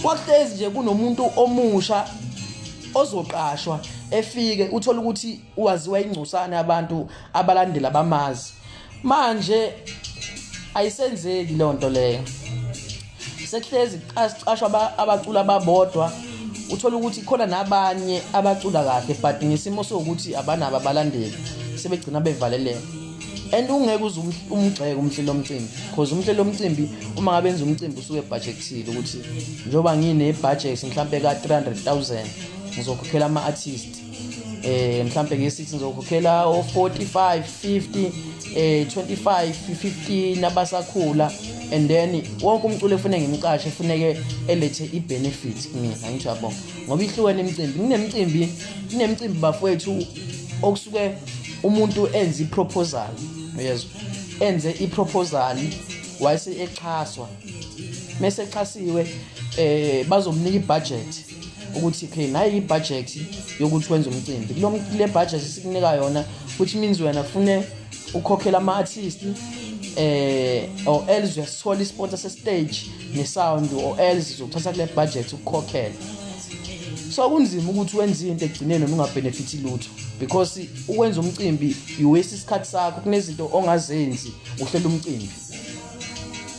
Kwakuhlezi nje kunomuntu omusha ozoqashwa efike uthola ukuthi uwaziwa ingcosana abantu abalandela bamazi. Manje ayisenzeki leyo nto leyo, sekuhlezi kuqashwa abacula babodwa, uthola ukuthi khona nabanye abacula kahle but ngesimo sokuthi abanabo abalandeli sebegcina bevaleleka. And ungeke uze umgxeke umhleli womcimbi, because umhleli womcimbi uma ngabe enza umcimbi usuke ebudgethile ukuthi njengoba ngine-budget mhlampe ka-300,000 ngizokhokhela ama-artist, mhlampe ngesithi ngizokhokhela o-45, 50, 25, 15 abasakhula, and then wonke umculo efuneke ngimqashe efuneke elethe i-benefit kumina. Angithi uyabonga, ngoba ihlukene imicimbi. Kunemicimbi bafowethu okusuke umuntu enze i-proposal, uyezwa, enze i-proposal wayese exhaswa, mase exhasiwe bazomnika i-budget ukuthi okay nayi i-budget yokuthi wenze umcimbi. Kule budget esikunika yona, which means wena kufune ukhokhela ama-artist, or else uyasithola i-sponsor se-stage ne-sound, or else uzothatha kule budget ukukhokhela. So kunzima ukuthi wenze into ekugcineni noma ungabenefiti lutho, because ukwenza umcimbi you waste isikhathi sakho, kunezinto ongazenzi uhlela umcimbi,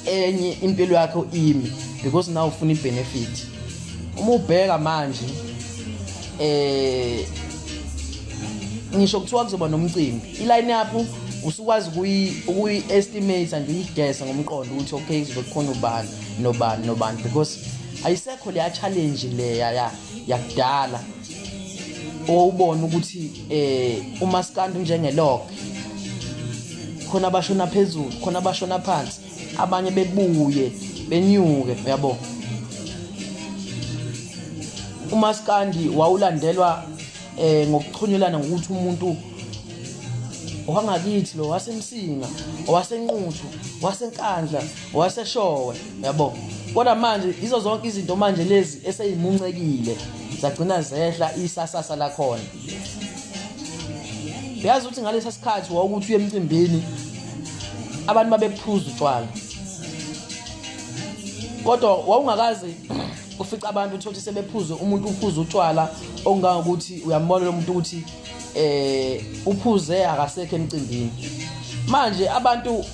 enye impilo yakho imi because now ufuna i-benefit. Uma ubheka manje ngisho kuthiwa kuzoba nomcimbi, i-line up usukwazi ukuyi-estimate nje, uyigesa ngomqondo ukuthi okay kuzobe kukhona ubani nobani nobani, because ayisekho leya challenge leya yakudala owubona ukuthi umaskandi njengelog, khona abashona phezulu, khona abashona phansi, abanye bebuye benyuke, uyabo. Umaskandi wawulandelwa ngokuxhunyelana ngokuthi umuntu owangakithi lo waseMsinga, owaseNquthu, waseNkandla, owaseShowe, uyabo. Kodwa manje izo zonke izinto manje lezi eseyimuncekile zagcina zehla isasasa lakhona. Uyazi ukuthi ngalesa sikhathi wawukuthi uye emcimbini abantu babephuza utshwala, kodwa wawungakaze ufica abantu uthole sebephuze, umuntu uphuza utshwala okungangokuthi uyambona lo muntu ukuthi uphuze akasekho emcimbini. Manje abantu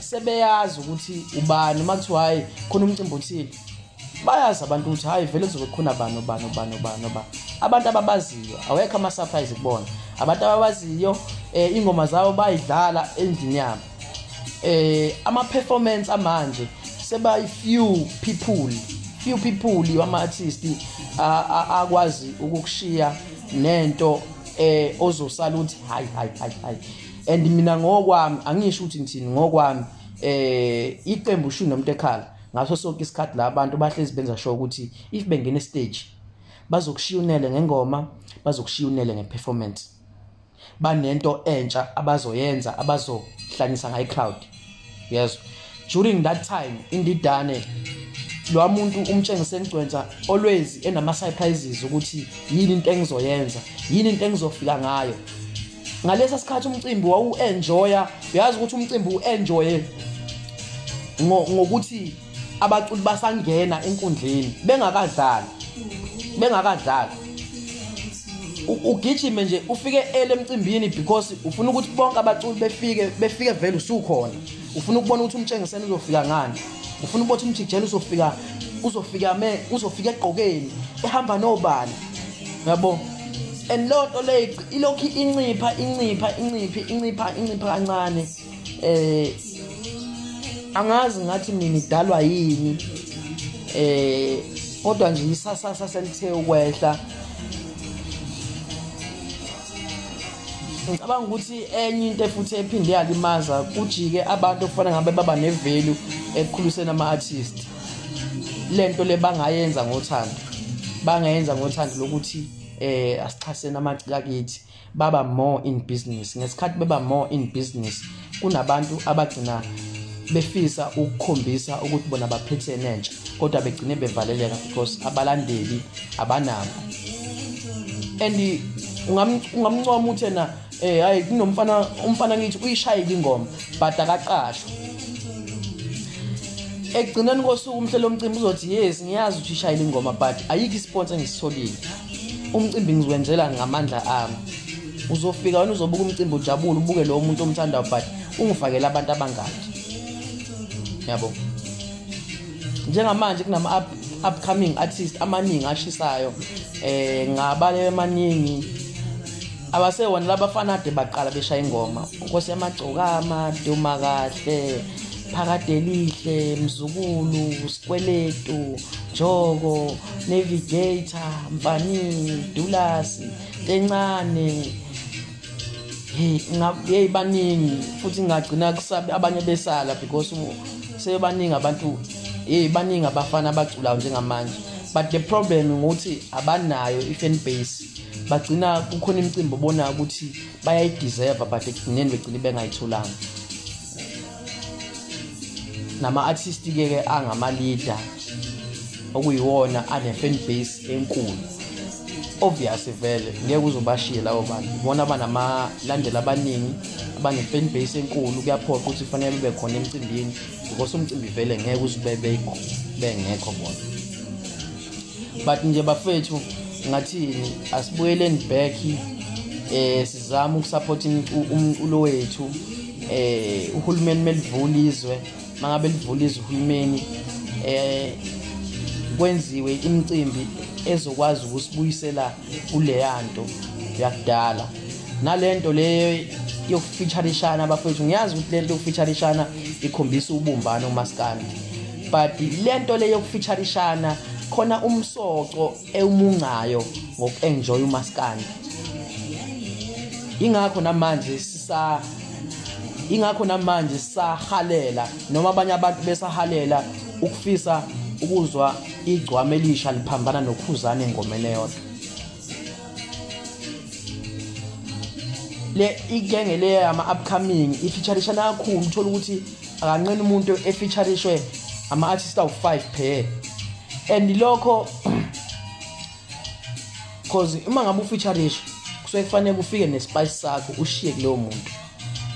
sebeyazi ukuthi ubani, uma kuthiwa hayi khona umcimbi othile, bayazi abantu ukuthi hayi vele kuzobe kukhona bani obani obani obani obani. Abantu ababaziyo, awekho ama-surprise kubona. Abantu ababaziyo ingoma zabo bayidlala endlini yabo. Ama-performance amanje seba few people ama-artist akwazi ukukushiya nento ozosala ukuthi hayi hayi hayi hayi. And mina ngokwami angisho ukuthi ngithini, ngokwami iqembu shu nomuntu ekhala ngaso sonke isikhathi la abantu bahlezi benza sure ukuthi if bengena stage bazokushiya unele ngengoma, bazokushiya unele ngeperformance, banento entsha abazoyenza abazohlanisa ngayi crowd. Yes, during that time indidane lo muntu umtshengiseni Gcwensa always enama surprises ukuthi yini into engizoyenza, yini into engizofika ngayo. Ngalesa sikhathi umcimbi wawu-enjoya, uyazi ukuthi umcimbi u-enjoye ngokuthi abaculi basangena enkundleni bengakadlali, ugijime nje ufike ele emcimbini because ufuna ukuthi bonke abaculi befike vele usukhona, ufuna ukubona ukuthi umtshengiseni uzofika ngani, ufuna ukubona ukuthi umjijelo uzofika egqokeni ehamba nobani, yabo. And lo nto le ilokhu incipha kancane. Angazi ngathi mina idalwa yini, kodwa nje isasasa selithe ukwehla. Ngicabanga ukuthi enye into futhi ephinde yalimaza kujike abantu okufanele ngabe baba nevalue ekukhuliseni ama-artist. Lento le bangayenza ngothando, lokuthi asixhaseni amaciko akithi, baba more in business. Ngesikhathi beba more in business kunabantu abagcina befisa ukukhombisa ukuthi bona baphethe nentsha, kodwa begcine bevaleleka because abalandeli abanabo. And ungamncoma uthi na hayi kunomfana, umfana ngithi uyishayile ingoma but akaqashwa. Ekugcineni kosuku umhlelo omcimbi uzothi yes, ngiyazi ukuthi ishayile ingoma, but ayikho isponsor engisitholile. Umcimbi ngiziwenzela ngamandla ami. Uzofika wena uzobuka umcimbi ujabule, ubuke lo muntu omthandayo, but ungifakele abantu abangaki. Yabo, njengamanje kunama upcoming artists amaningi ashisayo, ngabale emaningi abasewona labafana ade baqala beshaya ingoma. Inkosi yamagcokama, Duma Kahle, Phakade Lihle, Mzukulu, Sikweletu, Joko, Navigator, Mfanini, Dulasi, Tencane. Hey, baningi futhi ngagcina kusabe abanye besala because sebaningi abantu. Hey, baningi abafana abaculayo njengamanje, but the problem ukuthi abanayo i-fan base. Bagcina kukhona imicimbi obona ukuthi bayayideserve, but ekugcineni begcina bengayitholanga. Nama-artist ke angama-leader okuyiwona ane-fan base enkulu, obvious vele ngeke uzobashiye labo bantu. Ibona banamalandela abaningi, abane-fan base enkulu, kuyaphoqa ukuthi kufanele bebe khona emcimbini because umcimbi vele ngeke uze bengekho bona. But nje bafethu, ngathini, asibuyeleni back, sizame ukusupport umculo wethu. Uhulumeni melivula izwe, mangabe livula izwe uhulumeni, kwenziwe imicimbi ezokwazi ukusibuyisela kuleyanto yakudala. Nalento le yokufeaturishana abafethu, ngiyazi ukuthi lento yokufeaturishana ikhombisa ubumbano umaskandi, but lento le yokufeaturishana khona umsoco ewumuncayo ngokuenjoy umaskandi. Ingakho namanje sisahalela, noma abanye abantu besahalela ukufisa ukuzwa igcwama elisha liphambana nokhuzane engomeni eyodwa. Le igenge le ama upcoming ifeaturishana kakhulu, uthola ukuthi akanqeni umuntu efeaturishwe ama artists awu5 per, and lokho cause uma ngabe ufeaturisha kusuke kufanele kufike nespice sakho ushiye kulowo muntu.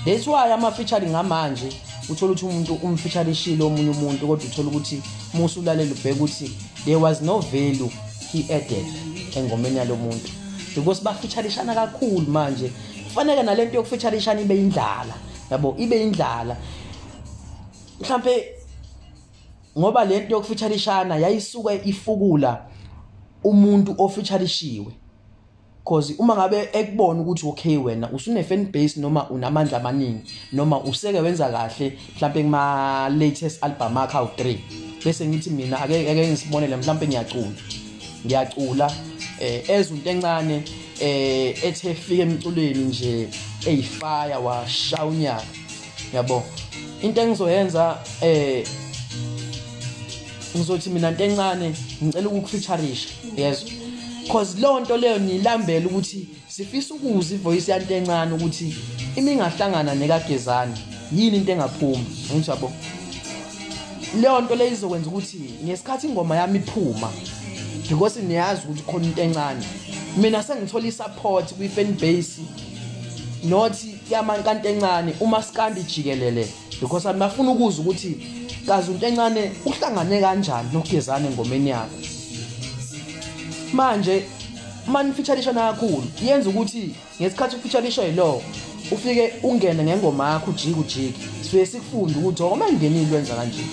That's why ama featuring ngamanje uthola ukuthi umuntu umfeaturishile omunye umuntu, kodwa uthola ukuthi musulalela ubheka ukuthi there was no value he added engomeni yalo muntu because bafeaturishana kakhulu manje. Kufanele nalento yokufeaturishana ibe indlala, yabo, ibe indlala mhlambe, ngoba lento yokufeaturishana yayisuka ifukula umuntu ofeaturishiwe, cause uma ngabe ekubona ukuthi okay, wena usune fan base noma unamandla amaningi noma useke wenza kahle mhlambe kuma latest album akho awu3, bese ngithi mina ake ngisibonele, mhlambe ngiyacula ezunto encane ethe fika emculweni nje eyifire washaya unyaka, yabo. Into engizoyenza, ngizothi mina into encane ngicela ukukufeaturisha, yezwa, cause lonto leyo nilambela ukuthi sifisa ukuzwa ivoice yanto encane ukuthi imi ingahlangana nekagezani yini into engaphuma. Ngithi yabo, leyo nto leyo izokwenza ukuthi ngesikhathi ingoma yami iphuma, because niyazi ukuthi khona into encane, mina sengithola isupport kwi-fan base, not yamankanto encane, umaskandi jikelele, because abafuna ukuzwa ukuthi kazi into encane uhlangane kanjani nogezane engomeni yakhe. Manje manifeaturishana kakhulu yenza ukuthi ngesikhathi ufeaturisha yilo ufike ungene ngengoma yakho ujike ujike, sifike sikufunde ukuthi oh, uma ngingenile wenza kanje.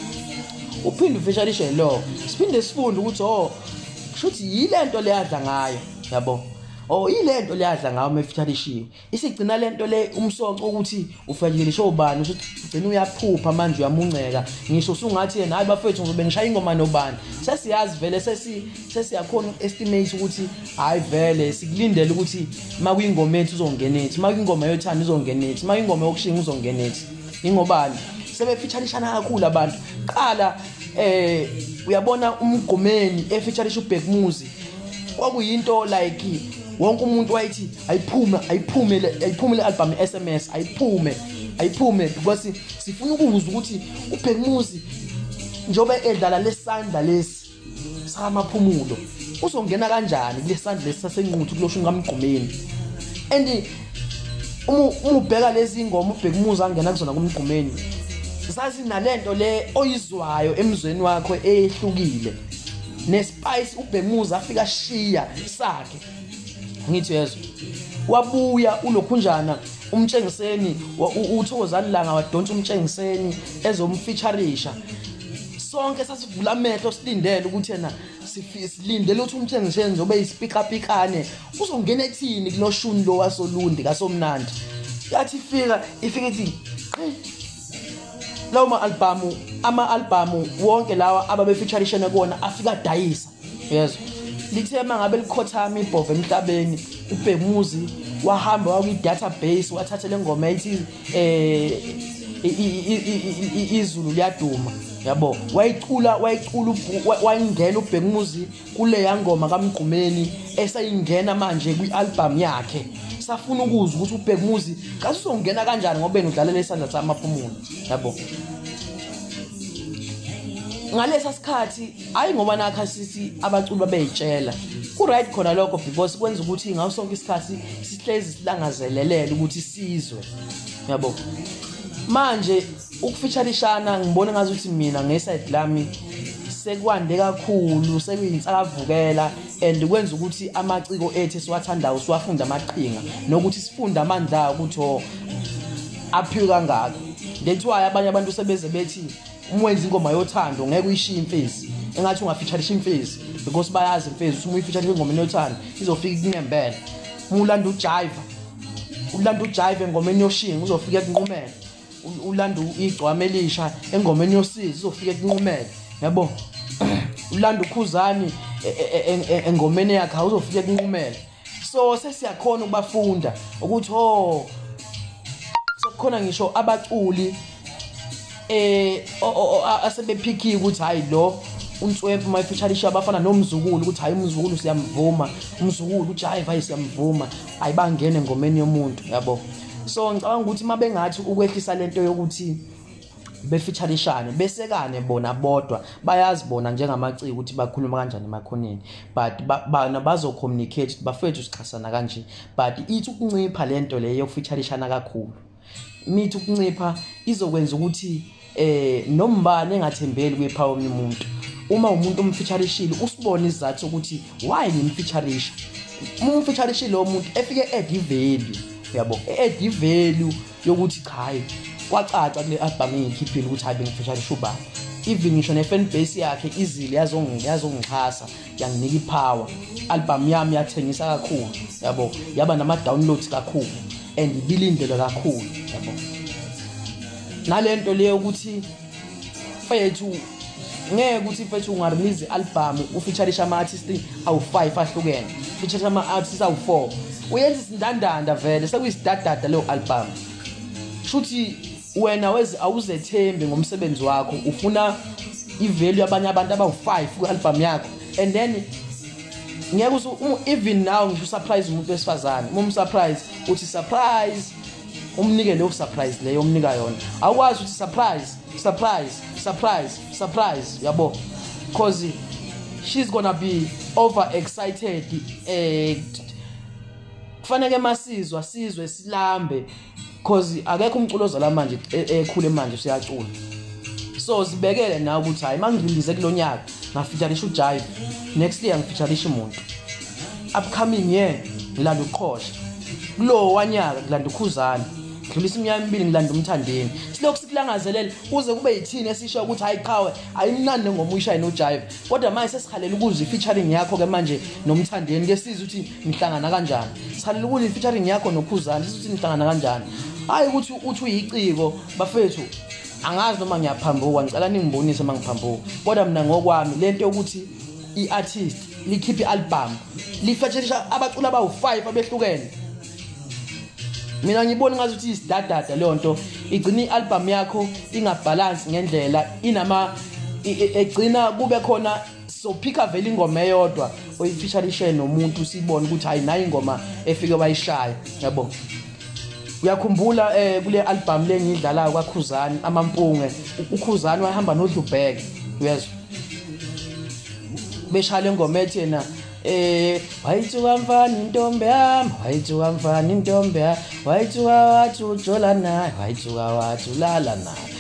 Uphinde ufeaturishe yilo, siphinde sifunde ukuthi oh, kushuthi yilento leyadla ngayo, yabo, oh, yilento leyadla ngayo uma efeaturishiwe. Isigcina lento le umsoco ukuthi ufeaturishe ubani, usuthi ugcina uyaphupha manje, uyamunceka, ngisho usungathi yena hayi bafethu ngizobe ngishaya ingoma nobani. Sesiyazi vele, sesiyakhona uku-estimate ukuthi hayi vele sikulindele ukuthi makuyingoma ethu uzongena ethi, makuyingoma yothando uzongena ethi, makuyingoma yokushinga uzongena ethi. Ingobani sebefeaturishana kakhulu abantu. Qala uyabona umgqumeni efeaturisha uBhekmuzi, kwakuyinto like wonke umuntu wayethi ayiphume, ayiphume, ayiphume le album SMS, ayiphume, ayiphume, because sifuna ukuzwa ukuthi uBhekmuzi njobe edlala lesandla lesi samaphumulo uzongena kanjani kulesandla lesi sasenquthu kulosho ngamgqumeni. And uma ubheka lezi ingoma uBhekmuzi angena kuzona kumgqumeni, Zazinalento le oyizwayo emzweni wakho ehlukile, nespice. UBhemuzi afika shiya sakhe, ngithi yezwa, wabuya ulokhunjana umtshengiseni, uThokozani Langa wadonsa umtshengiseni ezomfeatureisha. Sonke sasivula amehlo silindele ukuthi yena, silindele ukuthi umtshengiseni zobe isipikapikane, uzongena ethini kuloshuni lo wasoLundi kasomnandi. Yathi ifika, ifika ithi lawo ma-albhamu, ama-albhamu wonke lawa ababefeaturishene kuwona afika adayisa. Yezwa, lithe mangabe likhothama ibhova emhlabeni, uBhemuzi wahamba wakwi-database, wathatha le ngoma ethi "Izulu Liyaduma", yabo, wayicula, wayicula, wayingena uBhemuzi kuleya ngoma kaMgqumeni esayingena manje kwi-album yakhe. Safuna ukuzwa ukuthi uBhemuzi kaze uzongena kanjani ngoba yena udlalela isandla samaphumulo, yabo, ngalesa sikhathi. Hayi, ngoba nakha sithi abaculi babeyitshela ku-right khona lokho, because kwenza ukuthi ngaso sonke isikhathi sihlezi silangazelelele ukuthi sizwe, yabo. Manje ukufeaturishana, ngibona ngazuthi mina ngeside lami sekwande kakhulu, sekuyinsakavukela, and kwenza ukuthi amaciko ethu esiwathandayo siwafunda amaqhinga nokuthi sifunde amandla ukuthi oh, aphiwe kangaka. That's why abanye abantu sebeze bethi uma wenza ingoma yothando ngeke uyishiye imfezi, engathi ungafeaturisha imfezi, because bayazi imfezi ukuthi uma uyifeaturisha engomeni yothando izofika ikunyembele. Uma ulanda ujive, ulanda ujive engomeni yoshinga, uzofika ekunqumele. Ulanda igcwama elisha engomeni yosizi, uzofika ekunqumele, yabo. Ulanda uKhuzani engomeni yakhe, uzofika ekunqumele. So sesiyakhona ukubafunda ukuthi oh, sekukhona ngisho abaculi asebephikiwe ukuthi hayi, lo unswempu mayifeaturisha abafana nomzukulu, ukuthi hayi, umzukulu siyamvuma, umzukulu ujive, hayi, siyamvuma, ayibangene engomeni yomuntu, yabo. So ngicabanga ukuthi mabengathi ukwehlisa lento yokuthi befeaturishane, besekane bona bodwa, bayazi bona njengamaciko ukuthi bakhuluma kanjani emakhoneni, but bana bazo-communicate, bafethu sixhasana kanje, but ithi ukuncipha lento leyo yokufeaturishana kakhulu. Mithi ukuncipha, izokwenza ukuthi nombani engathembeli kwiphawu omnye umuntu. Uma umuntu umfeaturishile, usibone isizathu ukuthi why ngimfeaturisha. Uma umfeaturishile lo muntu efike add value, yabo, add value yokuthi cha, hayi, kwacaca kule album engiyikhiphile ukuthi hayi, bengifeaturisha ubani. Even ngisho ne-fan base yakhe izile yazongixhasa, yanginika ipower, album yami yathengisa kakhulu, yabo, yaba nama-downloads kakhulu and ibilindelwe kakhulu, yabo. Nalento leyo ukuthi mfethu, ngeke ukuthi mfethu ungarelease i-album ufeaturisha ama-artist awu-5 ahlukene, featurisha ama-artist awu-4, uyenza isindandanda vele, sekuyisidadada leyo album. Shuthi wena weze awuzethembi ngomsebenzi wakho, ufuna ivalue yabanye abantu abawu-5 kwi-album yakho. And then ngeke even now ngisho surprise umuntu wesifazane, uma umsurprise uthi surprise, umnike leyo surprise leyo omnika yona. Awukwazi ukuthi surprise, surprise, surprise, surprise, yabo, cause she's gonna be over excited. Kufanele masizwa sizwe silambe, cause akekho umculo ozala manje ekhule manje siyacula. So sibekele nawe ukuthi hayi, mangirelease kulonyaka ngafeaturisha ujive, next year ngifeaturisha umuntu, upcoming year ngilanda uqhosha, kulo wanyaka ngilanda uKhuzani, dlulisa iminyaka emibili ngilanda uMthandeni. Silokhu sikulangazelele kuze kube yithini esisho ukuthi hayi qhawe, ayimnandi ngoma uyishaye nojive, kodwa manje sesihalela ukuzwa i-featuring yakho ke manje noMthandeni, ke sizwe ukuthi nihlangana kanjani. Sihalela ukuzwa i-featuring yakho noKhuzani, sizwe ukuthi nihlangana kanjani. Hayi ukuthi uthi uyiciko, bafethu. Angazi noma ngiyaphambuka, ngicela ningibonise uma ngiphambuka, kodwa mina ngokwami lento yokuthi i-artist likhiphe i-album lifeaturisha abaculi abawu-5 abehlukene, mina ngibona ngazuthi isidadada leyo nto. Igcina i-album yakho ingabalance ngendlela inama egcina kube khona. So picka vele ingoma eyodwa oyifeaturishe nomuntu, sibone ukuthi hayi, nayi ingoma efike wayishaya, yabo. Uyakhumbula kule album le ngidlalayo kwaKhuzani, Amampunge, uKhuzani wahamba noDlubheke, uyezwa, beshaya ingoma ethi yena "Wayithuka mfana intombi yami, wayithuka mfana intombi yami, wayithuka wathi ujola naye, wayithuka wathi ulala naye."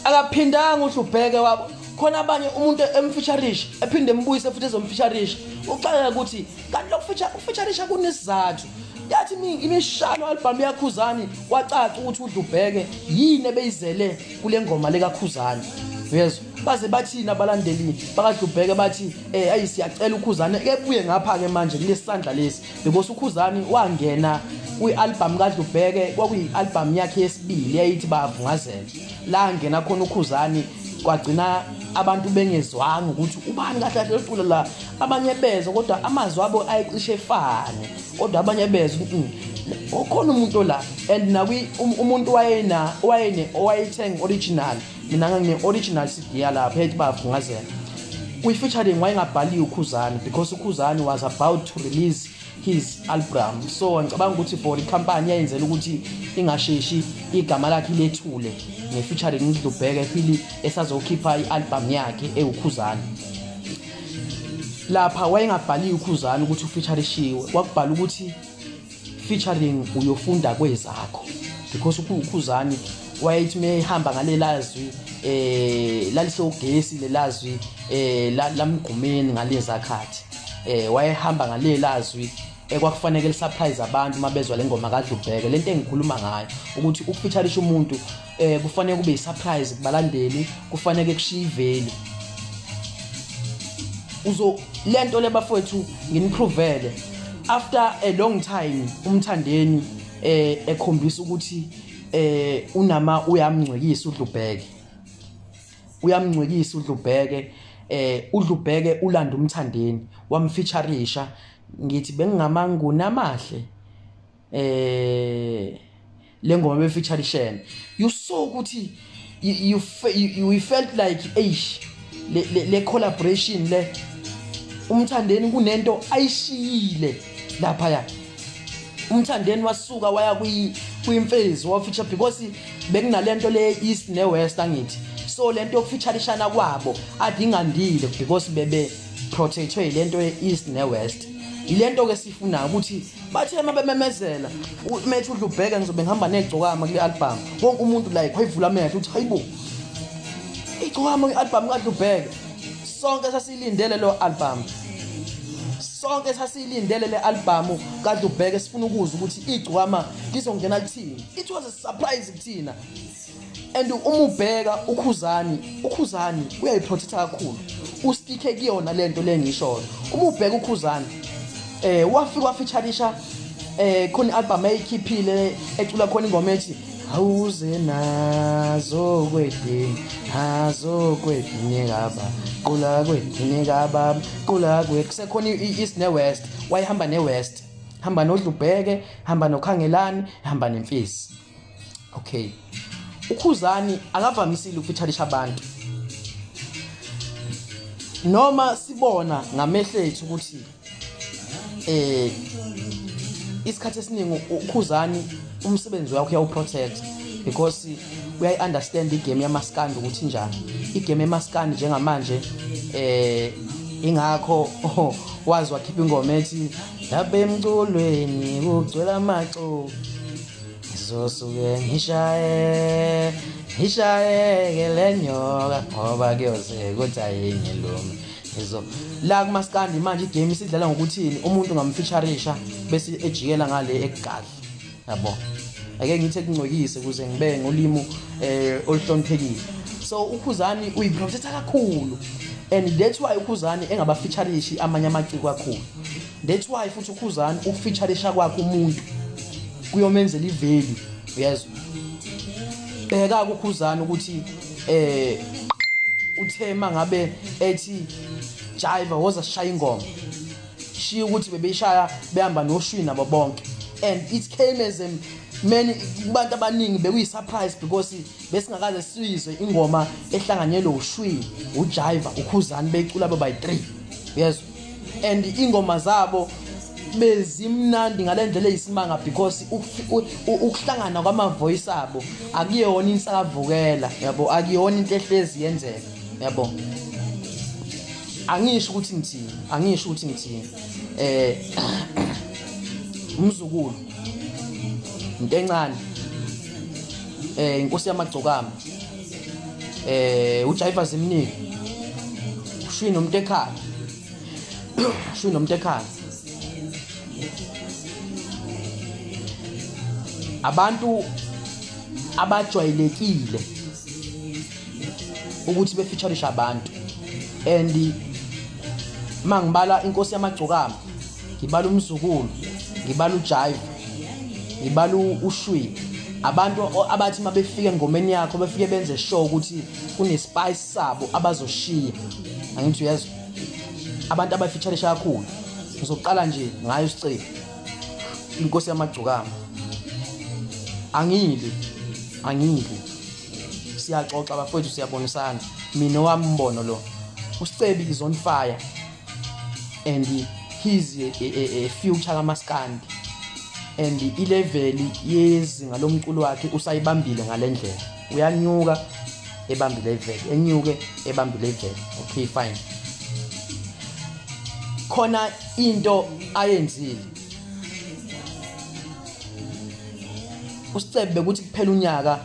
Akaphindanga uDlubheke wabo khona abanye umuntu emfeatureisha ephinde embuyise futhi ezomfeatureisha, uxalela ukuthi kanti lokufeatureisha kunesizathu. Yathi imishano album yaKhuzani kwacaca ukuthi uDlubheke yini ebeyizele kule ngoma lekaKhuzani. Uyezwa, baze bathina abalandeli bakaDlubheke bathi ayi siyacela uKhuzani ebuye ngapha ke manje kulesandla lesi, because uKhuzani wangena kwi-album kaDlubheke, kwakuyi-album yakhe yesibili yayithi Bayavungazela, la ngena khona uKhuzani kwagcina abantu bengezwanga ukuthi ubani kahle kahle lecula la, abanye bezwa kodwa amazwi abo ayecishe efane, kodwa abanye bezwa ukhona umuntu la. And nakwi umuntu wayena wayene owayethenga original, mina ngine original CD yalapha ethi Bayavungazela, kwi-featuring wayengabhaliwe uKhuzani because uKhuzani was about to release his album, so ngicabanga ukuthi for i-company yayenzela ukuthi ingasheshi igama lakhe lethule nge-featuring uDlubheke phili esazokhipha i-album yakhe ewuKhuzani. Lapha wayengabhaliwe uKhuzani ukuthi ufeatureishiwe, kwakubhala ukuthi featuring uyofunda kwezakho, because uKhuzani wayethi mehamba ngalelazwi lalisogesi lelazwi lamgqumeni ngalezakhathi, wayehamba ngalelazwi ekwakufanele lisurprise abantu mabezwa le ngoma kaDlubheke. Lento engikhuluma ngayo ukuthi ukufeatureisha umuntu kufanele kube yisurprise kubalandeli, kufanele kushiye ivalue. Uzo lento le bafowethu nginiprovele after a long time uMthandeni ekhombisa ukuthi unama uyamngcwekisa uDlubheke, uyamngcwekisa uDlubheke, uDlubheke ulanda uMthandeni wamfeatureisha, ngithi bengingamanguni amahle le ngoma befeatureishene. You saw ukuthi you felt like eish le collaboration le uMthandeni kunento ayishiyile lapha ya. uMthandeni wasuka waya kwiMfezi wafeature because bekunalento le East ne West angithi, so lento yokufeatureishana kwabo adingandile because bebe protectwe lento ye East ne West. Ilento ke sifuna ukuthi bathe mabememezela methu uDlubheke ngizobe ngihamba negcokama kule album, wonke umuntu like wayivula amehlo uthi hayibo igcokama kwi-album kaDlubheke. Sonke sasilindele lo album, sonke sasilindele le album kaDlubheke, sifuna ukuzwa ukuthi igcokama lizongena kuthini. It was a surprise kuthina. And uma ubheka uKhuzani, uKhuzani uyayiprotecta kakhulu, usticke kuyona lento lengishoyo. Uma ubheka uKhuzani wafika wafeatureisha khona i-album ayikhiphile ecula khona ingoma ethi awuze nazo kwedini nazo kwedini kaba qula kwedini kaba qula kwedini, kusekhona i-East ne-West, wayehamba ne-West, hamba noDlubheke, hamba noKhangelani, hamba neMfisi. Okay, uKhuzani akavamisile ukufeatureisha abantu, noma sibona ngamehlo ethu ukuthi isikhathi esiningi uKhuzani umsebenzi wakhe uyawuprotect because uyayi-understand igame yamaskandi ukuthi njani igame yamaskandi njengamanje. Ingakho wazi wakhipha ingoma ethi lapha emculweni kugcwele amaxoki, ngizosuke ngishaye ngishayeke le nyoka ngoba kuyoze kuthi ayingilume. Ngizo la kumaskandi manje igame isidlala ngokuthini, umuntu ngamfeatureisha bese ejikela ngale ekugadla, yabo. Ake ngithi ekungcwekise ukuze ngibe ngolimo oluhloniphekile. So uKhuzani uyiprotecta kakhulu, and that's why uKhuzani engabafeatureishi amanye amaciko kakhulu. That's why futhi uKhuzani ukufeatureisha kwakhe umuntu kuyomenzela ivalue, uyezwa. Bheka uKhuzani ukuthi uthe mangabe ethi Jive woza shaya ingoma, shiya ukuthi bebeyishaya behamba noShwi nabo bonke, and it came as a many kubantu abaningi bekuyi surprise because besingakaze sizwe ingoma ehlanganyelwe uShwi, uJive, uKhuzani becula by 3, uyezwa. And ingoma zabo bezimnandi ngalendlela eyisimanga because ukuhlangana kwama voice abo akuyona insakavukela, yabo, akuyona into ehlezi yenzeka, yabo. Angisho ukuthi ngithini, angisho ukuthi ngithini. Umzukulu into encane, inkosi yamagcokama, uJaiva Zimniki, uShwi nomuntu ekhaya, uShwi nomuntu ekhaya. Abantu abajwayelekile ukuthi befeatureisha abantu, and mangibala inkosi yamagcokama, ngibala umzukulu, ngibala uJaiva, ngibala uShwi, abantu abathi mabefika engomeni yakho befike benze sure ukuthi kune spice sabo abazoshiya. Angithi uyezwa, abantu abafeatureisha kakhulu. Ngizoqala nje ngayo uSicebi, inkosi yamagcokama. Angili siyaxoxa bafowethu, siyabonisana. Mina wami umbono lo, uSicebi is on fire and he's a future kaMaskandi, and ilevel yezinga lomculo wakhe usayibambile ngalendlela, uyanyuka ebambile level, enyuke ebambile level. Okay, fine. Khona into ayenzile uSicebi bekuthi kuphela unyaka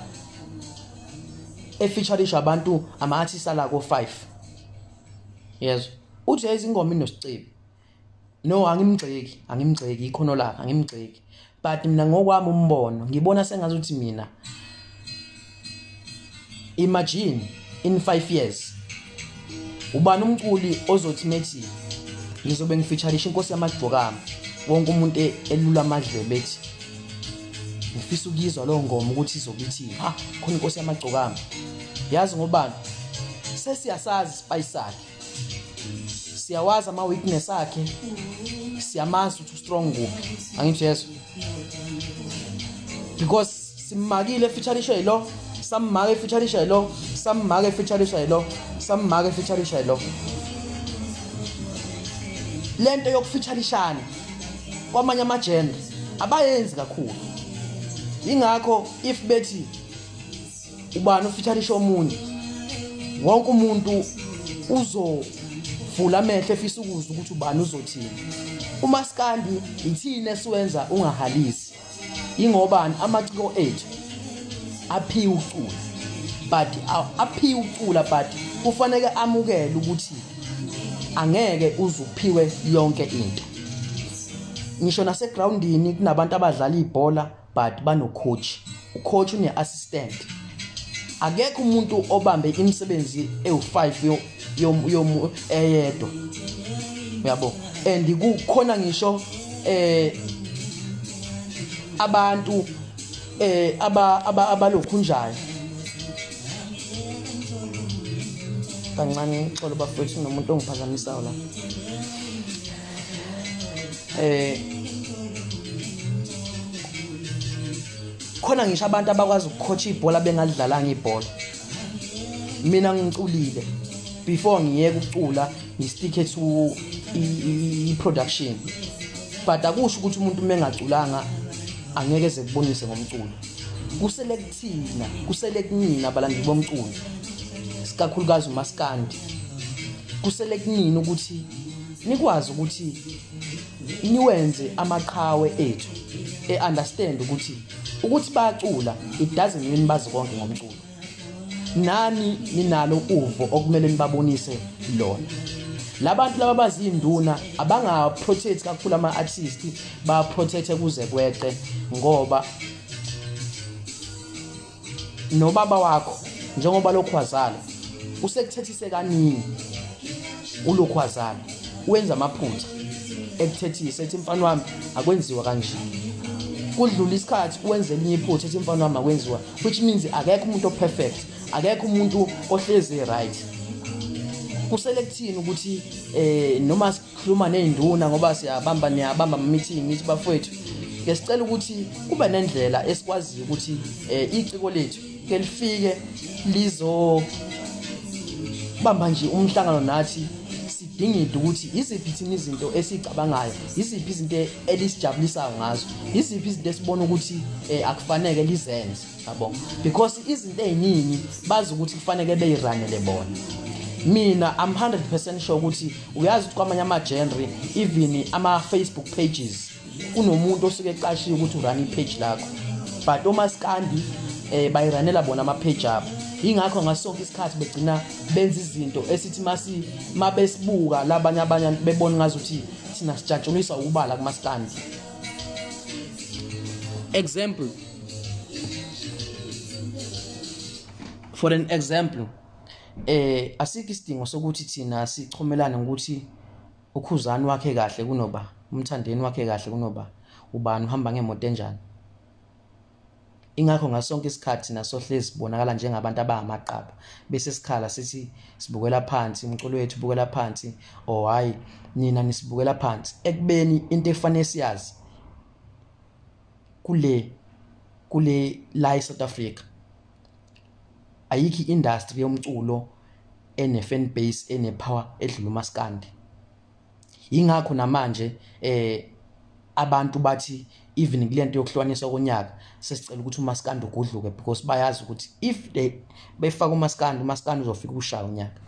efeatureisha abantu ama artists ala ko 5. Yezwa, uthi izingoma inoSicebi. No, angimgxeki ikhono lakhe, angimgxeki, but mina ngokwami umbono ngibona sengazuthi mina, imagine in 5 years ubani umculi ozothi methi ngizobe ngifeatureisha inkosi yamagcokama, wonke umuntu elula amadlebe ethi ngifisa ukuyizwa lo ngoma ukuthi izokuthini. Ha, khona inkosi yamagcokama. Yazi ngobani? Sesiyasazi spice sakhe, siyawazi ama weakness akhe, siyamazi ukuthi strong kuphi. Angithi yeso, because simmakile featureisha yilo, sammake featureisha yilo, sammake featureisha yilo, sammake featureisha yilo. Lento yokufeatureishana kwamanye amagender abayenzi kakhulu. Ingakho if bethi ubani ufeatureisha omunye, wonke umuntu uzovula amehlo efisa ukuzwa ukuthi ubani uzothini. uMaskandi ithini esiwenza ungahalisi, ingobani amaciko ethu aphiwe ucula, but aphiwe ucula, but kufanele amukele ukuthi angeke uzuphiwe yonke into. Ngisho nasegroundini kunabantu abadlala ibhola but bano coach, ucoach une assistant. Akekho umuntu obambe imisebenzi ewu5 yo eyedwa, uyabo. And kukhona ngisho abantu abalokhunjayo kancane. Xolo bafowethu, nomuntu ongiphazamisayo la. Khona ngisho abantu abakwazi ukucoach ibhola bengadlalanga ibhola. Mina ngiculile before ngiyeke ukucula, ngistick to i-production, but akusho ukuthi umuntu mengaculanga angeke eze kubonise ngomculo. Kusele kuthina, kusele kunina abalandeli bomculo, sikakhulukazi uMaskandi, kusele kunina ukuthi nikwazi ukuthi niwenze amaqhawe ethu e-understand ukuthi bayacula, it doesn't mean bazi konke ngomculo. Nani ninalo uvo okumele nibabonise lona. Labantu laba bazinduna abanga protect kakhulu ama artist, ba protect kuze kweqe, ngoba nobaba wakho njengoba lokhu wazala usekuthethise kaningi, ulokhu wazala wenza amaphutha ekuthethise ethi mfana wami akwenziwa kanje, kudlula isikhathi wenze elinye iphutha ethi mfana wami akwenziwa, which means akekho umuntu operfect, akekho umuntu ohlezi right. Kusele kuthini ukuthi noma sikhuluma nezinduna, ngoba siyabamba niyabamba ama meeting, ngithi bafowethu ke sicela ukuthi kube nendlela esikwaziyo ukuthi iciko lethu ke lifike lizo bamba nje umhlangano nathi, sidingide ukuthi iziphi thina izinto esicabangayo, iziphi izinto elisijabulisayo ngazo, iziphi izinto esibona ukuthi akufanele lizenze, yabo. Because izinto eziningi bazi ukuthi kufanele beyiranele bona. Mina I'm 100% sure ukuthi uyazi ukuthi kwamanye ama genre, even ama Facebook pages, kunomuntu osuke eqashiwe ukuthi urun ipage lakho, but oMaskandi bayiranela bona ama page abo. Ingakho ngasonke isikhathi begcina benza izinto esithi masi mabesibuka labanye abanye bebona ngazuthi thina sijatshuliswa ukubala kumaskandi. Example, for an example, asikho isidingo sokuthi thina sichomelane ngokuthi uKhuzani wakhe kahle kunoba, uMthandeni wakhe kahle kunoba, ubani uhamba ngemoto enjani. Ingakho ngasonke isikhathi nasohlezi sibonakala njengabantu abangamaqaba, bese sikhala sithi sibukela phansi umculo wethu, ubukela phansi, oh hayi nina nisibukela phansi, ekubeni into efanele siyazi kule la eSouth Africa ayikho industry yomculo ene fan base ene power edlula umaskandi. Ingakho namanje abantu bathi even kulento yokuhlukaniswa konyaka sesicela ukuthi umaskandi ugudluke, because bayazi ukuthi if they befaka umaskandi, umaskandi uzofika ushaya unyaka.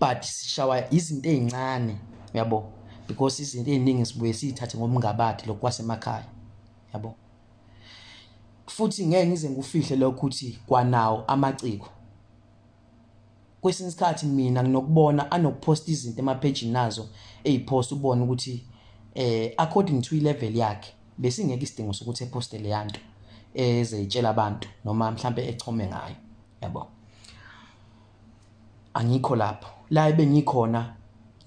But sishawa izinto ezincane, yabo, because izinto eziningi sibuye sithathe ngomngabadi lokwasemakhaya, yabo. Futhi ngeke ngize ngikufihle lokho ukuthi kwanawo amaciko. Kwesinye isikhathi mina nginokubona anokupost izinto emapage nazo eyipost, ubone ukuthi according to ilevel yakhe besingeke isidingo sokuthi eposte le yanto ezeyitshela abantu noma mhlambe echome ngayo, yabo. Angikho lapho la ebengikhona,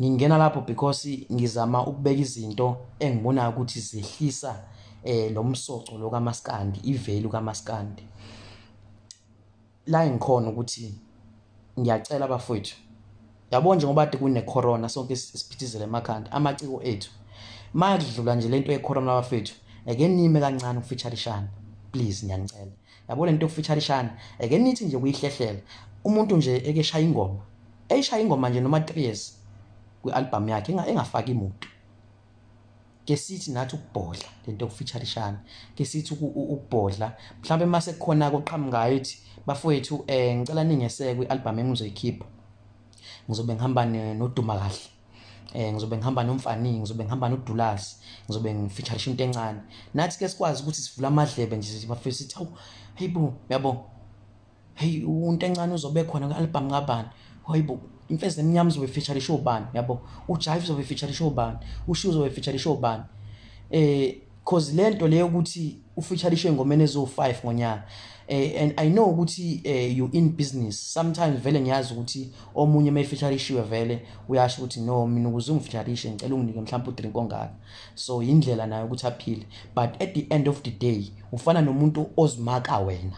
ngingena lapho because ngizama ukubeka izinto engibona ukuthi zehlisa lo msoco lo kaMaskandi, ivalue kaMaskandi. La ngikhona ukuthi ngiyacela abafowethu, yabo, njengoba kade kune corona sonke siphithizele emakhanda, amaciko ethu makudlula nje lento ye corona bafethu, ake nime kancane ukufeaturishana, please, ngiyanicela. Yabo lento yokufeaturishana ake nithi nje kuyihlehlela, umuntu nje eke shaya ingoma, eyishaya ingoma nje noma 3 years kwi-album yakhe engafaki imuntu. Ke sithi nathi ukubhodla lento yokufeaturishana, ke sithi ukubhodla mhlawumbe mase kukhona koqhamukayo ethi bafowethu ngicela ningeseke kwi-album engizoyikhipha, ngizobe ngihamba noDuma kahle, ngizobe ngihamba noMfani, ngizobe ngihamba noDulasi, ngizobe ngifeaturisha into encane. Nathi ke sikwazi ukuthi sivule amadlebe nje bafethu sithi hawu, hey bo, yabo, hey unto encane uzobe khona kwi-album kabani, hayibo Imfezi Emnyama uzobe featurisha ubani, yabo, uJive uzobe featurisha ubani, uShu uzobe featurisha ubani. Cause lento leyo ukuthi ufeaturishe engomeni ezo5 ngonyaka, and I know ukuthi you in business sometimes, vele ngiyazi ukuthi omunye mayifeaturishiwe vele uyasho ukuthi no, mina ukuze ungifeaturishe ngicela unginike mhlawumbe udrink ongaka, so indlela nayo ukuthi aphile. But at the end of the day ufana nomuntu ozimaka wena,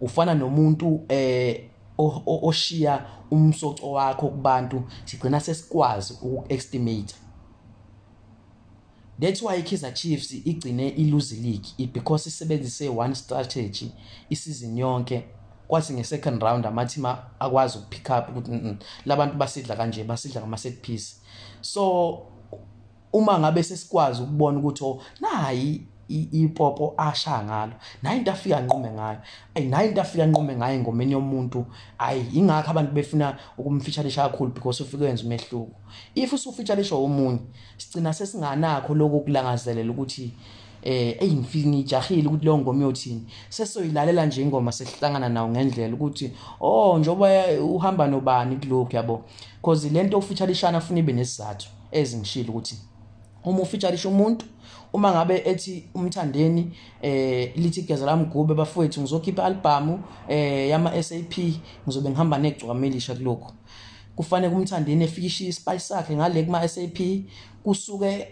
ufana nomuntu oshiya umsoco wakho kubantu, sigcina sesikwazi uku-estimate. That's why iKaizer Chiefs igcine ilose league, because isebenzise one strategy isizini yonke, kwathi nge-second round ama-team akwazi ukupick up ukuthi labantu basidla kanje, basidla ngama-set piece. So uma ngabe sesikwazi ukubona ukuthi oh nayi ipopo asha ngalo, nayi into afika nqume ngayo, ayi nayi into afika nqume ngayo engomeni yomuntu, ayi ingakho abantu befuna ukumfeaturisha kakhulu, because ufike wenza umehluko. If usufeaturisha omunye, sigcina sesinganakho lokho kulangazelela ukuthi ey ngifike ngijahile ukuthi leyo ngoma iyothini, sesoyilalela nje ingoma sesihlangana nawo ngendlela ukuthi oh njengoba uhamba nobani kulokhu, yabo. Because lento ofeaturishana ufuna ibe nesizathu ezingishilo ukuthi uma ufeaturisha umuntu, uma ngabe ethi uMthandeni lithi igeza lamgube bafowethu ngizokhipha album yama SAP, ngizobe ngihamba negcwama elisha kulokho, kufanele uMthandeni efikishe ispice sakhe ngale kuma SAP, kusuke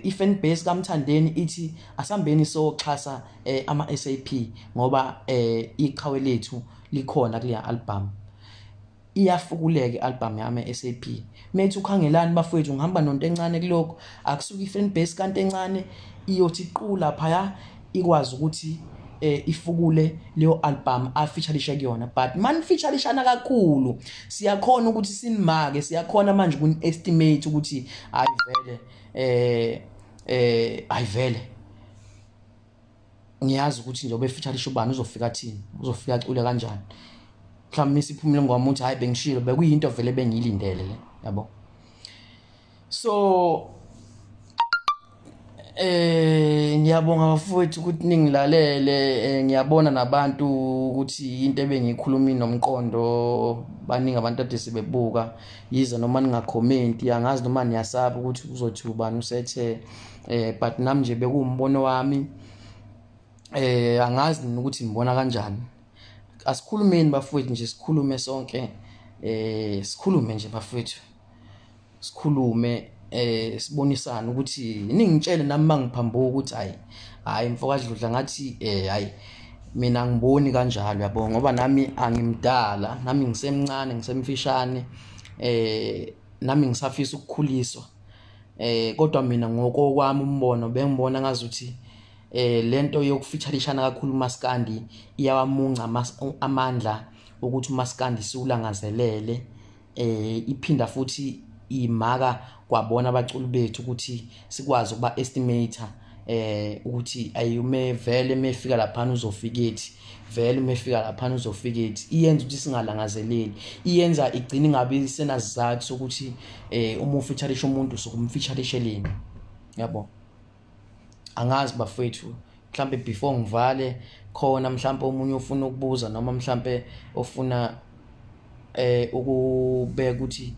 i-fan base kaMthandeni ithi asambeni soxhasa ama SAP ngoba iqhawe lethu likhona kule album. Iyafukuleka i-album yami SAP. Methu ukhangelani bafowethu ngihamba nonto encane kulokho, akusuka i-fan base kanti encane iyothi qula phaya ikwazi ukuthi ifukule leyo album afeatureisha kuyona. But man featureishana kakhulu siyakhona ukuthi sinimake, siyakhona manje kun estimate ukuthi hayi vele hayi vele ngiyazi ukuthi njengoba efeatureisha ubani uzofika thini, uzofika acule kanjani, mhlawumbe isiphumile ngoma uthi hayi bengishilo, bekuyinto vele bengiyilindele le, yabo. So Ngiyabonga bafowethu ukuthi ningilalele. Ngiyabona nabantu ukuthi into ebengiyikhuluma inomqondo, baningi abantu ade sebebuka, yize noma ningakhomenti, angazi noma niyasaba ukuthi uzothi ubani usethe, but nami nje bekuwumbono wami. Angazi ukuthi ngibona kanjani. Asikhulumeni bafowethu nje, sikhulume sonke, sikhulume nje bafowethu, sikhulume, sibonisane ukuthi ningitshele nami mangiphambuka ukuthi hayi hayi mfokaDludla ngathi hayi mina ngiboni kanjalo, yabo, ngoba nami angimdala, nami ngisemncane, ngisemfishane, nami ngisafisa ukukhuliswa, kodwa mina ngokokwami umbono bengibona ngazuthi lento yokufeaturishana kakhulu umaskandi iyawamunca amandla ukuthi umaskandi siwulangazelele, iphinda futhi imaka kwabona abaculi bethu ukuthi sikwazi ukuba estimator, ukuthi ayume vele mefika lapha uzofika ethi, vele mefika lapha uzofika ethi, iyenza ukuthi singalangazeleli, iyenza igcine ingabe senazizathu sokuthi uma ufeaturisha umuntu sokumfeaturisheleni, yabo. Angazi bafowethu, mhlambe before ngivale khona mhlambe omunye ufuna ukubuza noma mhlambe ofuna ukubeka ukuthi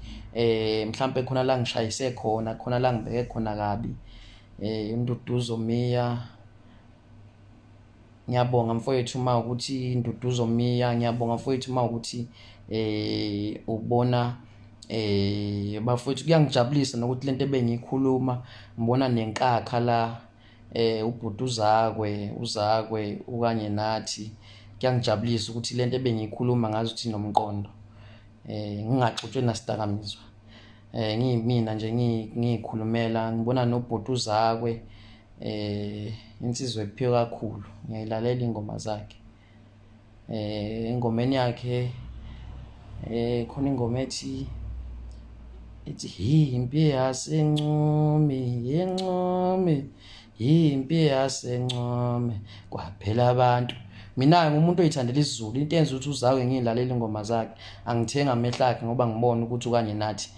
mhlambe khona la ngishayise khona, khona la ngibeke khona kabi. Induduzo Miya, ngiyabonga mfowethu uma ukuthi Induduzo Miya, ngiyabonga mfowethu uma ukuthi ubona bafowethu kuyangijabulisa nokuthi lento ebengiyikhuluma ngibona nenkakha la, ubhuti uzakwe ukanye nathi, kuyangijabulisa ukuthi lento ebengiyikhuluma ngazi ukuthi inomqondo, ngingaxutshwe nasidakamizwa, ngiyimina nje ngiyikhulumela. Ngibona nobhuti uzakwe, insizwa ephiwe kakhulu, ngiyayilalela ingoma zakhe. Engomeni yakhe khona ingoma ethi impi yaseNcome, yeNcome, impi yaseNcome, kwaphela abantu. Mina ngumuntu oyithandela isiZulu, into enza ukuthi uzakwe ngiyilalela ingoma zakhe, angithenga amehlo akhe ngoba ngibona ukuthi ukanye nathi,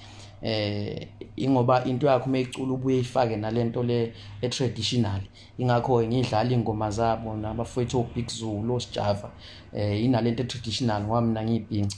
ingoba into yakhe uma icula ubuye ifake nalento le e-traditional, ingakho ngidlala ingoma zabo nabafowethu oBig Zulu oSjava, inalento e-traditional ngoba mina ngiyibhinca,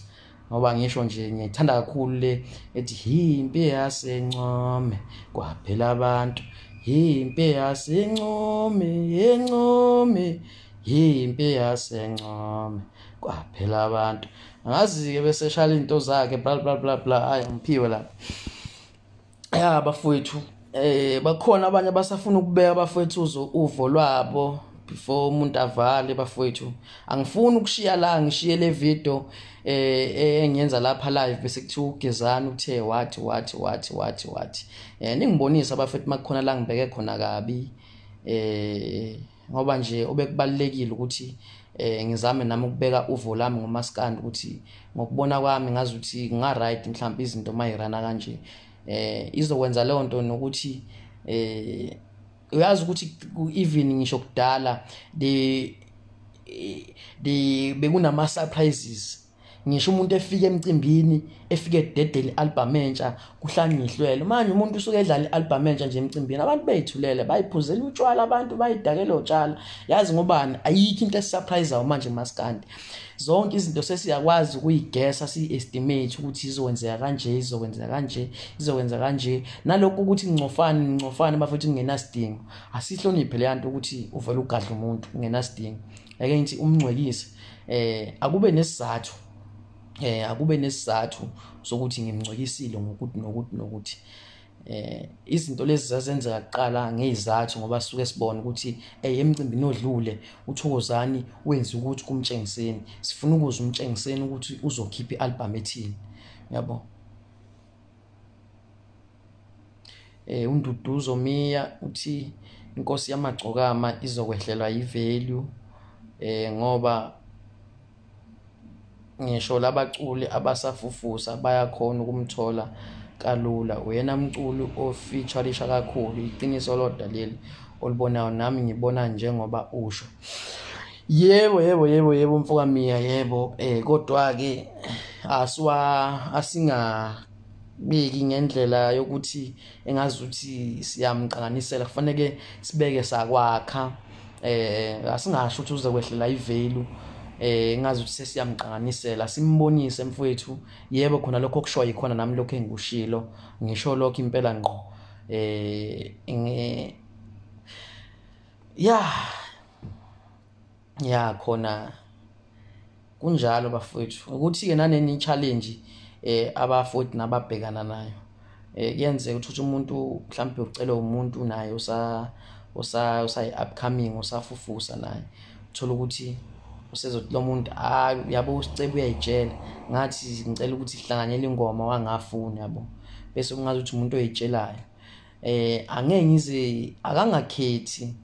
ngoba ngisho nje ngiyithanda kakhulu le ethi impi yaseNcome kwaphela abantu, impi yaseNcome, yeNcome, impi yaseNcome kwaphela abantu. Angazi-ke bese eshala into zakhe bla bla bla bla, hayi ngiphiwe lapha. Ya bafowethu, bakhona abanye abasafuna ukubeka bafowethu uvo lwabo before umuntu avale bafowethu. Angifuni ukushiya la, ngishiye le video engiyenza lapha live bese kuthiwa uGezani uthe wathi wathi wathi wathi wathi. Ningibonisa bafethu makukhona la ngibeke khona kabi, ngoba nje obekubalekile ukuthi ngizame nami ukubeka uvo lami ngomaskandi ukuthi ngokubona kwami ngazi ukuthi kunga right mhlawumbe izinto mayirana kanje, izokwenza leyo nto nokuthi uyazi ukuthi even ngisho kudala the bekunama surprises, ngisho umuntu efika emcimbini efike ededele album entsha kuhlangihlwele, manje umuntu usuke edlala ialbum entsha nje emcimbini abantu beyithulele bayiphuzela utshwala, abantu bayidakela utshwala, yazi ngobani, ayikho into esurpriseayo manje maskandi. Zonke izinto sesiyakwazi ukuyigesa, si-estimate ukuthi izokwenzeka kanje, izokwenzeka kanje, izokwenza kanje, nalokho ukuthi ngcofane ngcofane bafethu kungenasidingo. Asihloniphe le nto ukuthi uvele ugadle umuntu kungenasidingo, ake ngithi umngcwekise, akube nesizathu, akube nesizathu sokuthi ngimngcwekisile ngokuthi nokuthi nokuthi. Izinto lezi zazenzeka kuqala ngezizathu ngoba sisuke sibona ukuthi emcimbini odlule uThokozani wenza ukuthi kumtshengiseni, sifuna ukuzwa umtshengiseni ukuthi uzokhipha ialbum ethini, yabo. uNduduzo Miya uthi inkosi yamagcokama izokwehlelwa yivalue, ngoba ngisho labaculi abasafufusa bayakhona ukumthola kalula, uyena mculi ofeatureisha kakhulu, iqiniso lodwa leli olibonayo, nami ngibona njengoba usho. Yebo yebo yebo yebo mfoka Miya, yebo, kodwa ke asinga Singambeki ngendlela yokuthi engazuthi siyamqanganisela, kufanele sibeke sakwakha. Asingasho ukuthi uze kwehlela ivalue, ngazi ukuthi sesiyamqanganisela, simbonise mfowethu. Yebo, khona lokho okushoyo ikhona, nami lokho engikushilo, ngisho lokho impela ngqo. Ya, khona kunjalo bafowethu, ukuthi ke naneni challenge abafowethu nababhekana nayo, kuyenzeka ukuthi umuntu mhlawumbe ucela umuntu naye usa usa usayi upcoming, usafufusa naye, uthola ukuthi usezothi lo muntu, hayi yabo, uSicebi uyayitshela, ngathi ngicela ukuthi sihlanganyele ingoma, wangafuni yabo, bese kungazi ukuthi umuntu oyitshelayo. Angeke ngize akangakhethi,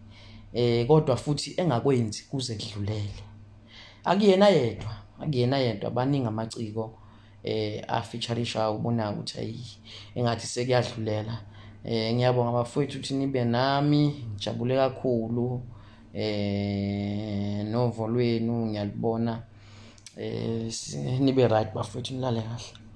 kodwa futhi engakwenzi kuze kudlulele. Akuyena yedwa, akuyena yedwa, baningi amaciko afeatureisha, ubona ukuthi ayi, engathi sekuyadlulela. Ngiyabonga bafowethu ukuthi nibe nami, ngijabule kakhulu. Novo lwenu ngiyalibona. Nibe right bafowethu, nilale kahle.